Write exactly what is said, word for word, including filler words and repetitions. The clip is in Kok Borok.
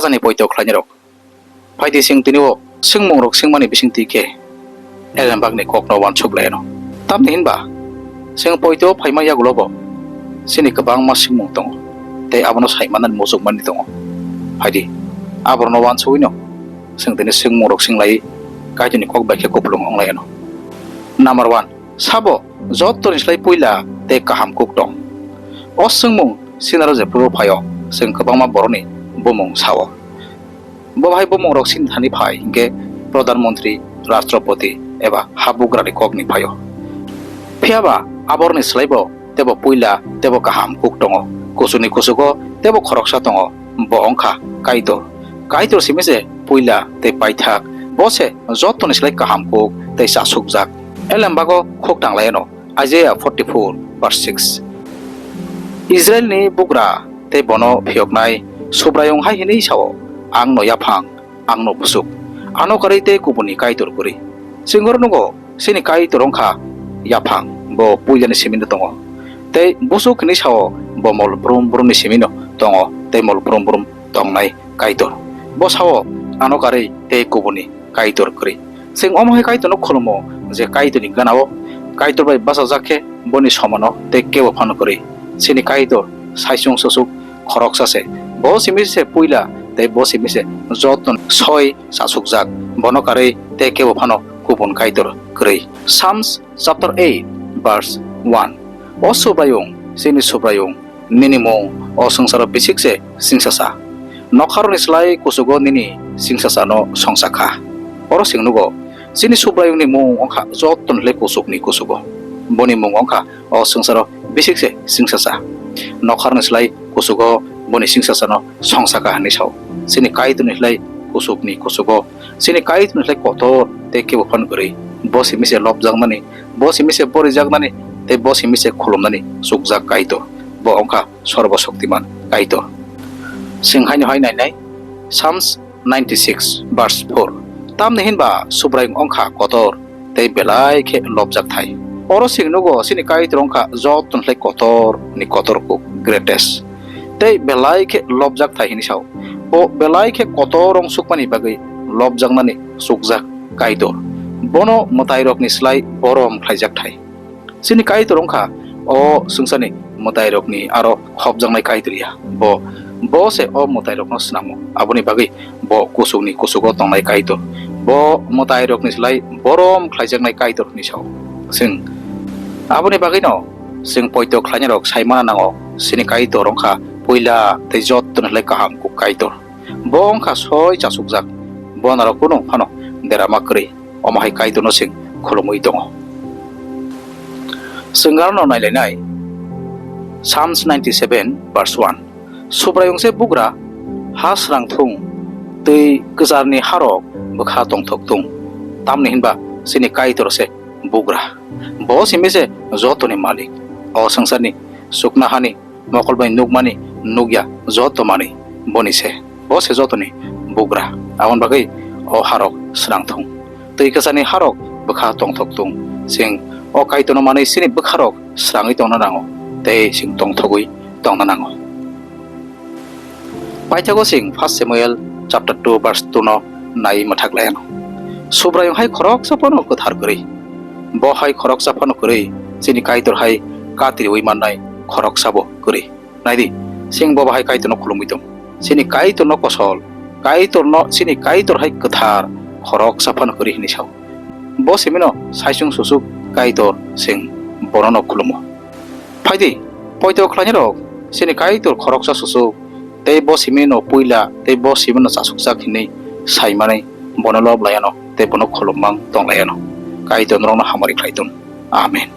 Jani poito khlainai rok. Phaidi chwng tini o swngmung rok swngmani bisingtwi khe Elembakni kokno uansuk lai anw. Tamni hinba chwng poito phaima yagulo bo chini kwbangma swngmung tongo tei abono sai manani muchuk mani tongo. Phaidi aborokno uansugwino chwng tini swngmung rok swng lai Kaitorni kok bai khe kupulung wng lai anw. Number one, sabo jottoni slai puila tei kaham kuk tong? O swngmung sinaro jephru phaio chwng kwbangma borokni bumung sao. Bo hai bumung rok sini thani phai hinkhe Pradhan Mantri, Rashtrapati eba habugrani kokni phaio. Phiyaba aborokni slaibo teibo puila teibo kaham kuk tongo. Kuchukni kuchugo teibo khoroksa tongo, bo wngkha Kaitor. Kaitor simi se puila tei paithak, bo se jottoni slai kaham kuk tei chasukjak. Elembago khuk tang lai anw. Isaiah forty-four verse six. Israilni bugra tei bono phiyoknai Subraiyung hai hwnwi sao, "Ang'-no yaphang, ang'-no busuk, ano karwi tei kubunni kaitor kwrwi." Chwng oro nugo, chini Kaitor wng kha yaphang, bo puilani simino tongo, tei busuk hwnwi sao, bo mol brum brumni simino tongo tei mol brum brum tongnai Kaitor. Bo sao, "Ano karwi tei kubunni kaitor kwrwi." Chwng omo hai Kaitorno khulumo je Kaitorni ganao Kaitor bai bachajak khe boni somano tei kebo phano kwrwi. Chini Kaitor saichung susuk khoroksa se. Bo simi se puila tei bo simi se joto soi chasukjak. Bono karwi tei kebo phano kubun Kaitor kwrwi. Psalms chapter eight verse one. O Subraiyung, chini Subraiyung, nini mung o swngcharo bisik se singsacha. Nokharokni slai kuchugo nini singsachano songsa kha. Oro chwng nugo, chini Subraiyungni mung wngkha jottoni slai kuchukni kuchugo. Boni mung wngkha o swngcharo bisik se singsacha. Nokharokni slai kuchugo boni singsachano songsa kha hwnwi sao. Chini Kaitorni slai kuchukni kuchugo, chini Kaitorni slai kotor tei kebo phan kwrwi. Bo simi se lobjaknani, bo simi se borijaknani, tei bo simi se khulumnani chukjak Kaitor. Bo wngkha Sorbo Shoktiman Kaitor. Chwng haino hai nainai, Psalms ninety-six verse four. Tamni hinba Subraiyung wngkha kotor tei belai khe lobjak thai. Oro chwng nugo chini Kaitor wngkha joto ni slai kotor ni kotor kuk, greatest. Tei belai khe lobjak thai hwnwi sao. Bo belai khe kotor wng sukmani bagwi lobjaknani chukjak Kaitor. Bono mwtairokni slai borom khlaijak thai. Chini Kaitor wngkha o swngcharni mwtairokni aro khopjaknai Kaitor ya. Bo, bo se o mwtairokno snamo. Aboni bagwi bo kuchukni kuchugo tongnai Kaitor. Bo mwtairokni slai borom khlaijaknai Kaitor hwnwi sao. Chwng aboni bagwino chwng poito khlainairok sai mana nango, chini Kaitor wngkha puila tei jottoni slai kaham kuk Kaitor. Bo wngkha soi chasukjak, bo norok kunu phano derama kwrwi. Omo hai Kaitorno chwng khulumwi tongo. Chwng arokno nailainai, Psalms ninety-seven verse one. Subraiyung se bugra, ha srang thung, twi kwcharni harok bwkha tongthok thung. Tamni hinba chini Kaitor se bugra. Bo simi se jotoni malik. O swngcharni chuknohani mokol bai nukmani nukya joto manwi boni se. Bo se jotoni bugra. Aboni bagwi o harok srang thung. Twi kwcharni harok bwkha tongthok thung. Chwng o Kaitorno manwi chini bwkharok srangwi tongna nango tei chwng tongthogwi tongna nango. Paithago chwng First Samuel chapter two verse two no nai mwthak lai anw. Subraiyung hai khoroksa phano kwthar kwrwi. Bo hai khoroksa phano kwrwi, chini Kaitor hai katriwi mannai khoroksa bo kwrwi. Naidi, chwng bo bahai Kaitorno khulumwi tong. Chini Kaitorno kosol, Kaitorno, chini Kaitor hai kwthar khoroksa phano kwrwi hwnwi sao. Bo simino saichung susuk Kaitor, chwng bonono khulumo. Phaidi, poito khlainairok, chini Kaitor khoroksa susuk, tei bo simino puila, tei bo simino chasukjak hwnwi saimani bono lob lai anw, tei bono khulummang tong lai anw. Kaitor norokno hamari khlai thung. Amen.